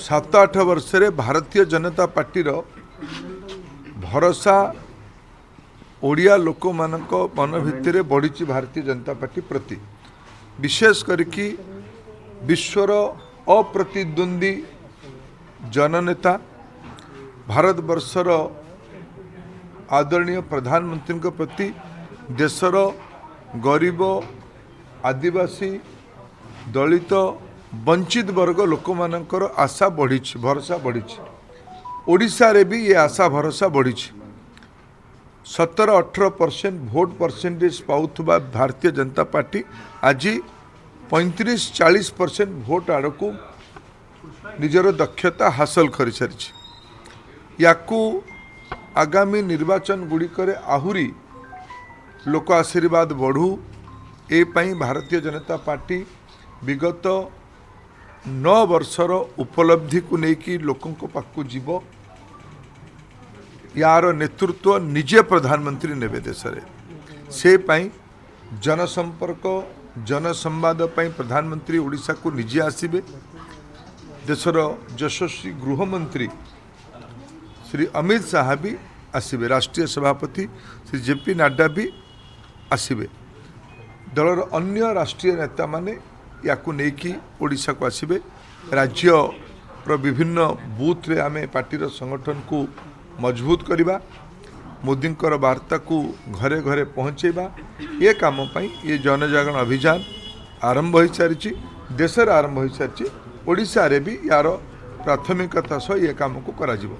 7-8 ବର୍ଷରେ ଭାରତୀୟ ଜନତା ପାର୍ଟିର ଭରସା ଓଡ଼ିଆ ଲୋକମାନଙ୍କ ମନ ଭିତରେ ବଢ଼ିଛି ଭାରତୀୟ ଜନତା ପାର୍ଟି ପ୍ରତି। ବିଶେଷ କରିକି ବିଶ୍ୱର ଅପ୍ରତିଦ୍ୱନ୍ଦ୍ୱୀ ଜନନେତା, ଭାରତବର୍ଷର ଆଦରଣୀୟ ପ୍ରଧାନମନ୍ତ୍ରୀଙ୍କ ପ୍ରତି ଦେଶର ଗରିବ, ଆଦିବାସୀ, ଦଳିତ, ବଞ୍ଚିତ ବର୍ଗ ଲୋକମାନଙ୍କର ଆଶା ବଢ଼ିଛି, ଭରସା ବଢ଼ିଛି। ଓଡ଼ିଶାରେ ବି ଏ ଆଶା ଭରସା ବଢ଼ିଛି। 17-18% ଭୋଟ ପରସେଣ୍ଟେଜ ପାଉଥିବା ଭାରତୀୟ ଜନତା ପାର୍ଟି ଆଜି 35-40% ଭୋଟ ଆଡ଼କୁ ନିଜର ଦକ୍ଷତା ହାସଲ କରିସାରିଛି। ୟାକୁ ଆଗାମୀ ନିର୍ବାଚନ ଗୁଡ଼ିକରେ ଆହୁରି ଲୋକ ଆଶୀର୍ବାଦ ବଢ଼ୁ, ଏ ପାଇଁ ଭାରତୀୟ ଜନତା ପାର୍ଟି ବିଗତ 9 ବର୍ଷର ଉପଲବ୍ଧିକୁ ନେଇକି ଲୋକଙ୍କ ପାଖକୁ ଯିବ। ୟାର ନେତୃତ୍ୱ ନିଜେ ପ୍ରଧାନମନ୍ତ୍ରୀ ନେବେ ଦେଶରେ। ସେ ପାଇଁ ଜନସମ୍ପର୍କ, ଜନସମ୍ବାଦ ପାଇଁ ପ୍ରଧାନମନ୍ତ୍ରୀ ଓଡ଼ିଶାକୁ ନିଜେ ଆସିବେ। ଦେଶର ଯଶସ୍ୱୀ ଗୃହମନ୍ତ୍ରୀ ଶ୍ରୀ ଅମିତ ଶାହା ବି ଆସିବେ, ରାଷ୍ଟ୍ରୀୟ ସଭାପତି ଶ୍ରୀ ଜେ ପି ନାଡ୍ଡା ବି ଆସିବେ। ଦଳର ଅନ୍ୟ ରାଷ୍ଟ୍ରୀୟ ନେତାମାନେ ୟାକୁ ନେଇକି ଓଡ଼ିଶାକୁ ଆସିବେ। ରାଜ୍ୟର ବିଭିନ୍ନ ବୁଥରେ ଆମେ ପାର୍ଟିର ସଂଗଠନକୁ ମଜବୁତ କରିବା, ମୋଦିଙ୍କର ବାର୍ତ୍ତାକୁ ଘରେ ଘରେ ପହଞ୍ଚାଇବା। ଏ କାମ ପାଇଁ ଏ ଜନଜାଗରଣ ଅଭିଯାନ ଆରମ୍ଭ ହୋଇସାରିଛି, ଦେଶରେ ଆରମ୍ଭ ହୋଇସାରିଛି। ଓଡ଼ିଶାରେ ବି ୟାର ପ୍ରାଥମିକତା ସହ ଏ କାମକୁ କରାଯିବ।